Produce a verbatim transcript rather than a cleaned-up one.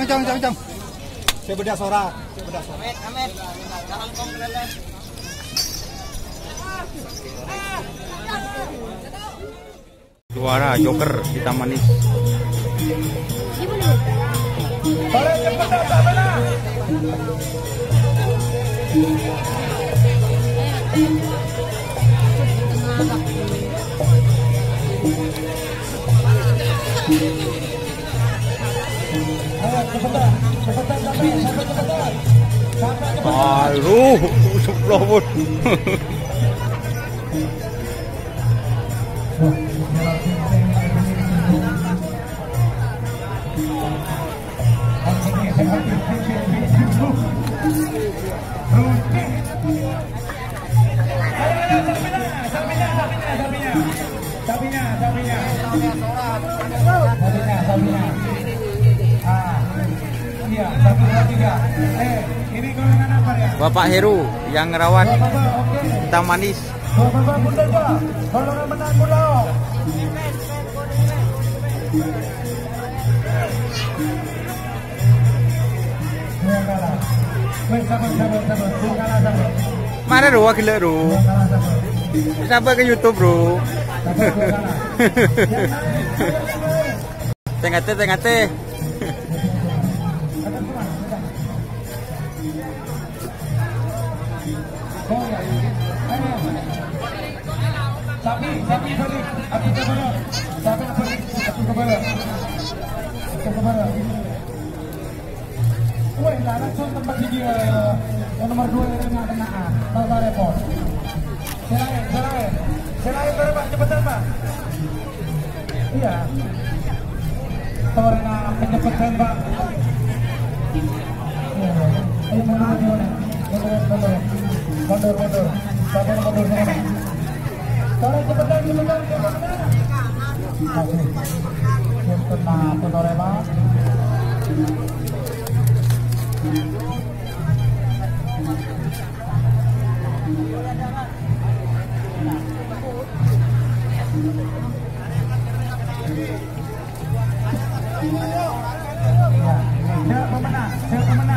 Cong, cong, cong. Saya bedah sorak, saya bedah sorak. Juara Joker Hitam Manis. Aduh, sepuluh pun. Bapak Heru yang ngerawat Hitam Manis. Mara, Ru, ghellâ', Ru. Sabâ' ka YouTube, Ru. Tè-ngatè, tè-ngatè. Sapi, sapi, sapi. Aku ke bawah. Sapi, sapi. Aku ke bawah. Aku ke bawah. Weh, lah, langsung tempat sini, eh, yang nomor dua yang tengah-tengah. Tao, tao repot. Sè laèn, sè laèn. Sè laèn, Pak, cepetan, Pak. Iya. Torèna penyepetan, Pak. Iya, Pak. Ayo, mundur, mundur. Mundur, mundur. Mundur, mundur. Sabar, mundur, mundur. Torè cepetan, cepetan, cepetan. Oke. Cepetan, apa, torè, Pak? Siapa pemenang? Siapa pemenang?